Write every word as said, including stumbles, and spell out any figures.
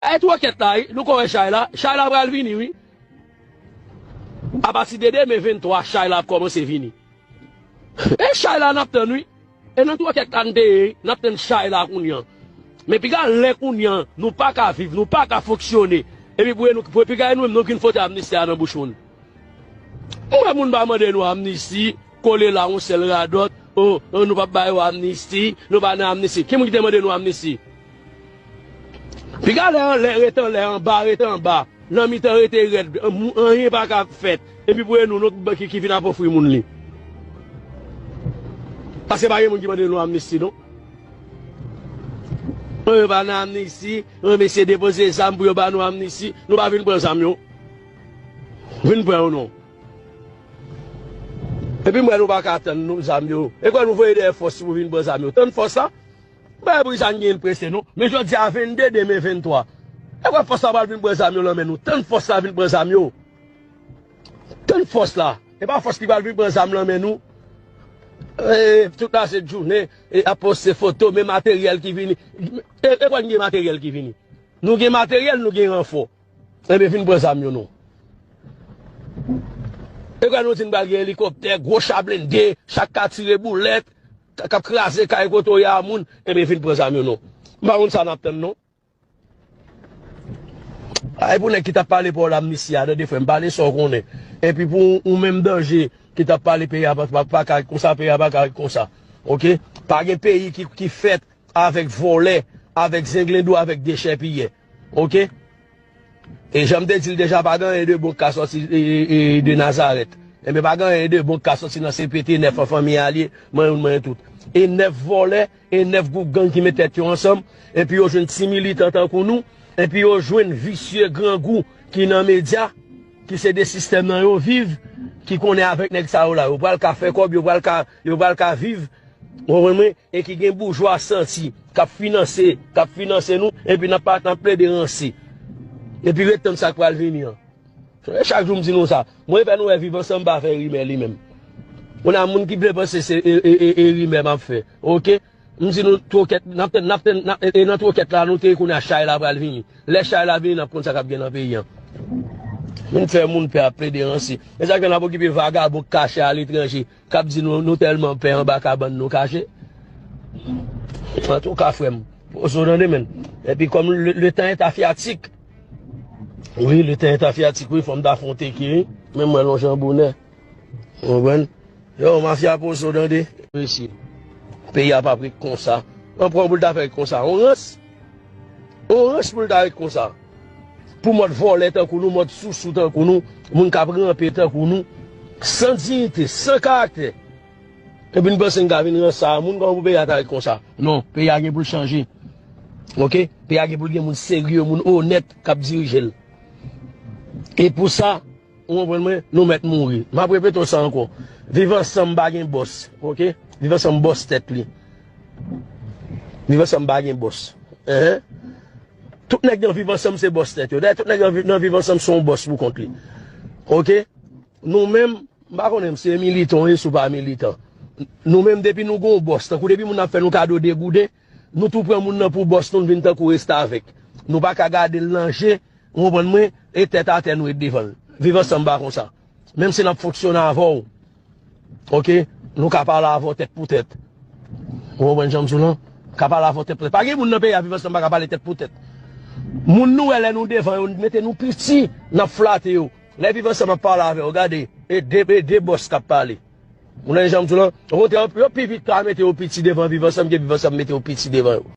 Ay twokèt la, wi, nou ko wè chay la. Chay la pral vini, wi. Apati de demen venntwa, chay la ap kòmanse vini. E chay la n ap tann, wi. E nan twokèt la n te ye, n ap tann chay la kounye an. Men piga lè kounye an, nou pa ka viv, nou pa ka fonksyone. Epi pou nou, pou piga nou menm, nou vin fout amnisti a nan bouch moun. Mwen moun pa mande nou amnisti, kole la yon sèl radòt, o, o, nou p ap ba yo amnisti, nou pa nan amnisti. Ki moun ki te mande nou amnisti? Piga lè anlè, rete anlè, anba, rete anba. Nan mitan rete rèd, an-, anyen pa ka fèt. Epi pou e nou, nou ki, ki vin ap ofri moun li. Paske pa gen moun ki mande nou amnisti, non. Yo pa nan amnisti, yo mesye depoze zam pou yo ba nou amnisti, nou pa vin pran zam yo. Vin pran yo non. Epi m wè nou pa ka tann nou zam yo. E kwè nou voye dèyè fòs pou vin pran zam yo. Tann fòs la. Bay pou sa n gen prese non. Men jodi a vennde, demen venntwa. E kwè fòs la pral vin pran zam yo nan men nou. Tann fòs la vin pran zam yo. Tann fòs la. E pa fòs ki pral vin pran zam nan men nou. E, tout la se jounen, e, ap poste foto, men materyèl ki vini. E, e kwè n gen materyèl ki vini. Nou gen materyèl, nou gen ranfò. Enben, vin pran zam yo non. E kwè nou di n pral gen elikoptè, gwo cha blende, cha k ka tire boulèt, k ap kraze kay kote w ye a moun, enben, vin pran zam yo non. M pa konn sa n ap tann non. Ay pou nèg ki t ap pale pawòl amnisti a, tande frè m, pale sa w konnen. Epi pou ou menm danje ki t ap pale peyi a pa, pa, pa ka ret konsa, peyi a pa ka ret konsa. Oke? Pa gen peyi ki, ki fèt avèk vòlè, avèk zenglendo, avèk dechèpiyè. Oke? E jan m te di l deja, pa gen anyen de bon k ka sòti, e, e, e, de Nazarèt. Enben, pa gen anyen de bon k ka sòti nan C P T nèf an, fanmi a l ye, mwen youn, mwen tout. E nèf vòlè, e nèf gwoup gang ki met tèt yo ansanm, epi yo jwenn ti militan tankou nou, epi yo jwenn visye grangou ki nan medya, ki se de sistèm nan yo viv, ki konnen avèk nèg sa yo la, yo pral ka fè kòb, yo pral ka, yo pral ka viv, w konprann mwen, e ki gen boujwa santi, k ap finanse, k ap finanse nou, epi n ap pa, n ap plede ranse. Epi ret tann sa k pral vini an. E chak jou m di nou sa. Mwen fè nou wè Viv Ansanm pa fè rimè li menm. Kounye a moun ki vle panse se e, e, e, e rimè m ap fè. Oke? M di nou twokèt, n ap tann, n ap tann, n ap, e, e nan twokèt la nou te ye kounye a chay la pral vini. Lè chay la vini, n ap konn sa k ap gen nan peyi an. Vin fè moun pè ap plede ranse. E sa k fè n ap okipe vagabon k kache aletranje, k ap di nou, nou tèlman pè anba kabann nou kache. Antouka, frè m, poze w tande, men. Epi kòm le, le temps est asiatique, wi, le temps est asiatique, wi, fò m ta fè yon teke, wi. Men mwen lonje an bonè. Ou konprann? Yo, mafya poze w tande. Mesye, peyi a p ap ret konsa. Anpwen pou l ta fè ret konsa. On rans. On rans pou l ta ret konsa. Pou mòd vòlè tankou nou, mòd sousou tankou nou, moun k ap ranpe tankou nou, san diyite, san karaktè. Epi n panse n ka vin ranse a moun kòman pou peyi a ta ret konsa. Non, peyi a gen pou l chanje. Oke? Peyi a gen pou l gen moun serye, moun onèt k ap dirije l. E pou sa, ou konprann mwen, nou mèt mouri. M ap repete w sa ankò. Viv Ansanm pa gen bòs, oke? Viv Ansanm bòs tèt li. Viv Ansanm pa gen bòs. Enhen. Tout nèg nan Viv Ansanm se bòs tèt yo. Dayè, tout nèg nan Viv, nan Viv Ansanm se yon bòs pou kont li. Oke? Nou menm, m pa konnen si w militan ou ye, si w pa militan. Nou menm, depi nou gen yon bòs, tankou depi moun nan ap fè nou kado de gouden, nou tou pran moun nan pou bòs nou, nou vin tankou restavèk. Nou pa ka gade l nan je, ou konprann mwen, e tèt atè nou ret devan l. Viv Ansanm pa konsa. Menm si n ap fonksyone avè w, oke, nou ka pale avè w tèt pou tèt. Ou konprann jan m di w lan? Ka pale avè w tèt pou tèt. Pa gen moun nan peyi a Viv Ansanm pa ka pale tèt pou tèt. Moun nou wè lè nou devan yo, mete nou piti, n ap flate yo. Lè Viv Ansanm ap pale avè yo, gade, e de, e de bòs k ap pale. Ou konprann jan m di w lan? Okontrè, yo, yo pi vit ka mete yo piti devan Viv Ansanm ke Viv Ansanm mete yo piti devan yo.